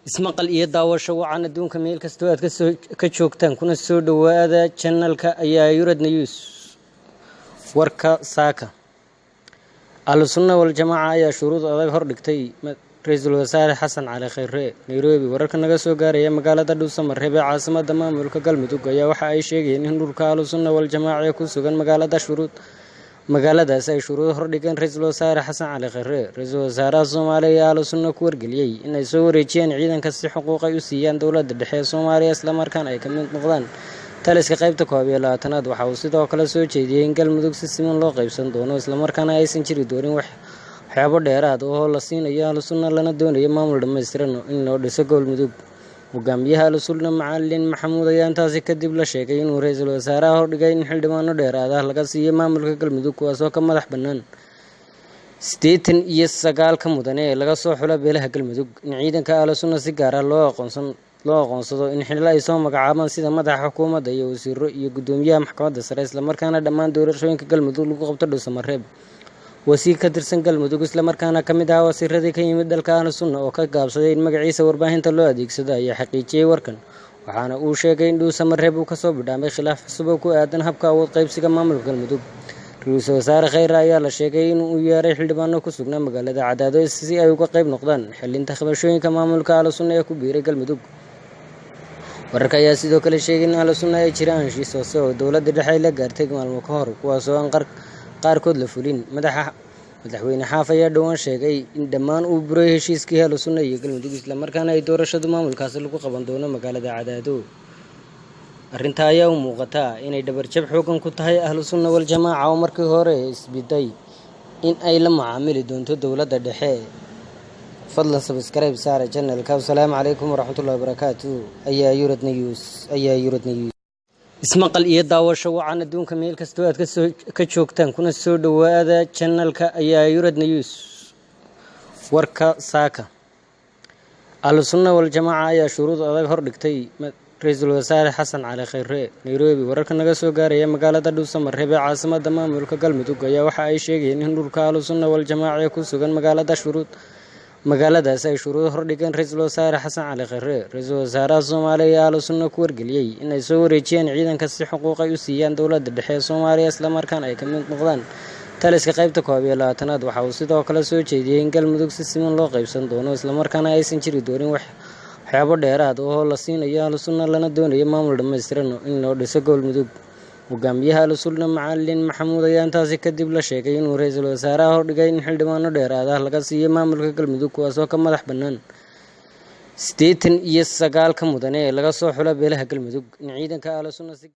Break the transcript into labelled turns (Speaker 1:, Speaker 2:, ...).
Speaker 1: Ismaqal iyo daawasho wacan adduunka meel kastoo aad kasoo ka joogtaan, kuna soo dhowaada channelka ayaa Yurad News. Warka saaka: Ahlu Sunna Waljamaaca ayaa shuruud adag hordhigtay Ra-iisul Wasaare Xasan Cali Kheyre. Nairobi. Wararka naga soo gaaraya magaalada Dhuusamareeb ee caasimada maamulka Galmudug ayaa waxa ay sheegayeen in dhulka Ahlu Sunna Waljamaaca ee ku sugan magaalada shuruud magaaladaas ay shuruud hordhigeen Ra-iisul Wasaare Xasan Cali Kheyre. Ra-iisul Wasaaraha Soomaaliya ayaa Ahlu Sunna ku wargeliyey inay soo wareejiyeen ciidanka si xuquuq ay u siiyaan dowladda dhexe ee Soomaaliya, islamarkaana ay ka mid noqdaan taliska qeybta 21aad. Waxa uu sidoo kale soo jeediyey in Galmudug si siman loo qeybsan doono, islamarkaana aysan jiri doonin waxyaabo dheeraad oo la siinayo Ahlu Sunna, lana doonayo maamul dhammaystiran in loo dhiso Galmudug. Hogaamiyaha Ahlu Sunna Macalin Maxamuud ayaa intaasi kadib la sheegay inuu ra-iisul wasaaraha hordhigay in xildhibaano dheeraad ah laga siiyo maamulka Galmudug, kuwaasoo ka madax bannaan 89-ka mudane ee laga soo xulo beelaha Galmudug, in ciidanka Ahlu Sunna si gaar ah loo aqoonsado, in xilal ay soo magacaabaan sida madaxa xukuumadda iyo wasiiro iyo guddoomiyaha maxkamadda sare, islamarkaana dhammaan doorashooyinka Galmudug lagu qabto Dhuusamareeb. Wasiir ka tirsan Galmudug, islamarkaana ka mid ahaa wasiiradii ka yimid dalka Ahlu Sunna oo ka gaabsaday in magaciisa warbaahinta loo adeegsado, ayaa xaqiijiyey warkan, waxaana uu sheegay in Dhuusamareeb uu kasoo bidhaamay khilaaf cusub oo ku aadan habka awood qaybsiga maamulka Galmudug. Ra-iisul Wasaare Kheyre ayaa la sheegay in uu yeeray xildhibaano ku sugnaa magaalada Cadaado si ay uga qayb noqdaan xalinta qabashooyinka maamulka Ahlu Sunna ee ku biiray Galmudug. Wararka ayaa sidoo kale sheegay in Ahlu Sunna ay jiraan heshiis hoose oo dowladda dhexe ay la gaartay maalmo ka hor, kuwaasoo aan qaarkood la fulin. Madaxweyne Xaaf ayaa dhowaan sheegay in dhammaan uu buray heshiiskii Ahlu Sunna iyo Galmudug, islamarkaana ay doorashadu maamulkaasi lagu qaban doono magaalada Cadaado. Arrinta ayaa u muuqataa inay dhabarjab xoogan ku tahay Ahlu Sunna Waljamaaca, oo markii hore isbiday in ay la macaamili doonto dowladda dhexe. Fadlan subscribe saara channelka. Wasalaamu calaykum waraxmatullahi wabarakaatu. Ayaa Yurad News, ayaa Yurad News. Ismaqal iyo daawasho wacan adduunka meel kastoo aad kasoo ka joogtaan, kuna soo dhowaada channelka ayaa Yurad News. Warka saaka: Ahlu Sunna Waljamaaca ayaa shuruud adag hordhigtay Ra-iisul Wasaare Xasan Cali Kheyre. Nairobi. Wararka naga soo gaaraya magaalada Dhuusamareeb ee caasimada maamulka Galmudug ayaa waxa ay sheegayeen in dhulka Ahlu Sunna Waljamaaca ee ku sugan magaalada shuruud magaaladaas ay shuruud hordhigeen Ra-iisul Wasaare Xasan Cali Kheyre. Ra-iisul Wasaaraha Soomaaliya ayaa Ahlu Sunna ku wargeliyey inay soo wareejiyeen ciidanka si xuquuq ay u siiyaan dowladda dhexe ee Soomaaliya, islamarkaana ay ka mid noqdaan taliska qeybta 21aad. Waxa uu sidoo kale soo jeediyey in Galmudug si siman loo qeybsan doono, islamarkaana aysan jiri doonin waxyaabo dheeraad oo la siinayo Ahlu Sunna, lana doonayo maamul dhammaystiran in loo dhiso Galmudug. Hogaamiyaha Ahlu Sunna Macalin Maxamuud ayaa intaasi kadib la sheegay inuu ra-iisul wasaaraha hordhigay in xildhibaano dheeraad ah laga siiyo maamulka Galmudug, kuwaasoo ka madax bannaan 89-ka mudane ee laga soo xulo beelaha Galmudug, in ciidanka Ahlu Sunna si